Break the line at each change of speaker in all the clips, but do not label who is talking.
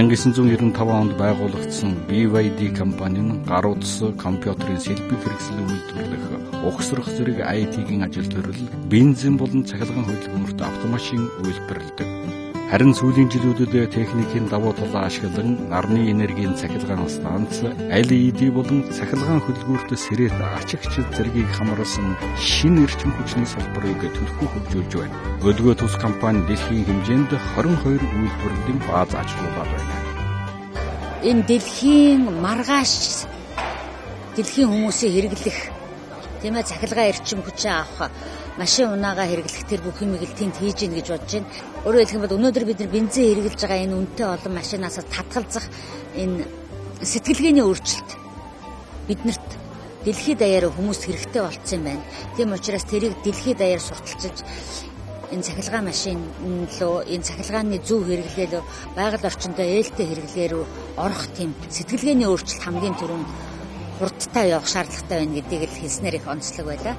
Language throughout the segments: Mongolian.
1995 онд байгуулагдсан BYD компани нь гар утас, компьютерийн сэлбэг хэрэгсэл үйлдвэрлэх, угсрах зэрэг IT-ийн ажил төрөл, бензин болон цахилгаан хөдөлгөөрт автомашин үйлдвэрлэдэг. Харин сүүлийн жилүүдэд техникийн давуу талаа ашиглан нарны энергийн цахилгаан станц, LED болон цахилгаан хөдөлгөөрт сэрэт ачигч зэргийг хамруулсан шинэ эрчим хүчний салбарыг түлхүү хөгжүүлж байна. Өдгөө тус компани дэлхийн хэмжээнд 22 үйлдвэрлэлийн бааз ажилуулад байна.
Энэ дэлхийн маргааш дэлхийн хүмүүсийн хэрэглэх, тийм цахилгаан эрчим хүчээ авах, машин унаагаа хэрэглэх тэр бүх юмыг л тэнд хийж гин гэж бодож байна. Өөрөөр хэлэх юм бол өнөөдөр бид нар бензин хэрэглэж байгаа энэ үнэтэй олон машинаас татгалзах энэ сэтгэлгээний өөрчлөлт биднэрт дэлхийд даяар хүмүүс хэрэгтэй болцсон юм байна. Тийм учраас тэрийг дэлхийд даяар сурталчилж энэ цахилгаан машин лөө, энэ цахилгааны зөв хэрэглээлөө, байгаль орчиндөө ээлтэй хэрэглээ рүү орох тийм сэтгэлгээний өөрчлөлт хамгийн түрүүнд хурдтай явах шаардлагатай байна гэдгийг л хэлснээр их онцлог байлаа.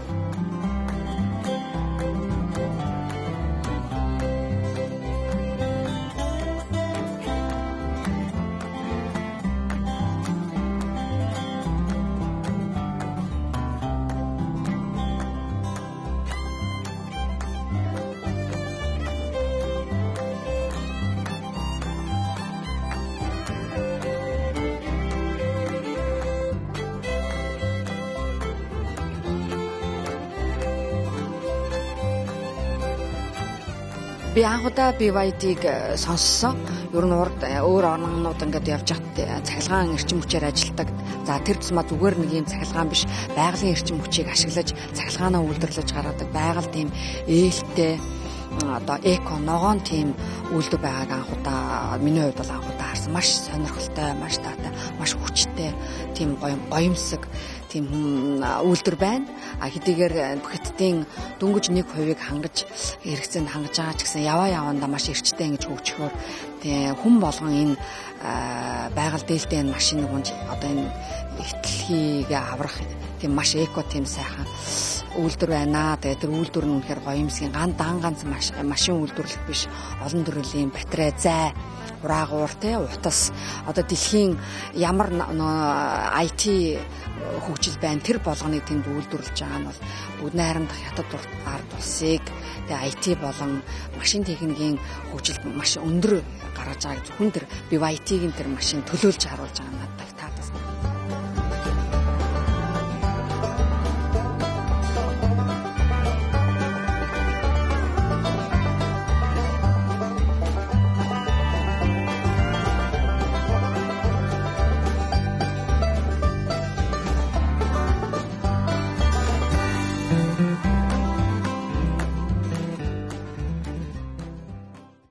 Би анх удаа BYD-г сонссон. Ер нь урд өөр орнууд ингээд явж байхад цахилгаан эрчим хүчээр ажилладаг. За тэр тусмаа зүгээр нэг юм цахилгаан биш, байгалийн эрчим хүчийг ашиглаж цахилгаанаа үйлдвэрлэж гаргадаг. Байгаль тийм ээлтэй, одоо эко ногоон тийм үйлдвэр байгааг анх удаа, миний хувьд бол анх удаа харсан. Маш сонирхолтой, маш таатай, маш хүчтэй тийм гоёмсог тийм үйлдвэр байна. А хэдийгээр Хятадын дөнгөж 1%-ийг хангаж хэрэгцээнд хангаж байгаа ч гэсэн яваа явандаа маш эрчтэй ингэж хөгжихөөр хүн болгон энэ байгаль дээлтэй энэ машиныг унж одоо энэ ихтлхийг аврах тийм маш эко тийм сайхан үйлдвэр байна. Тэгээд тэр үйлдвэр нь үнэхээр гоёмсгийн дан ганц машин үйлдвэрлэх биш, олон төрлийн батарей, зай, ураагуур, утас, одоо дэлхийн ямар IT хөгжил байна, тэр болгоныг тэнд үйлдвэрлэж байгаа нь бол бүгд найрамдах Хятад ард улсыг тэгээ IT болон машин техникийн хөгжил маш өндөр гаргаж байгааг зөвхөн тэр BYD-ийн тэр машин төлөөлж харуулж байгаа надад.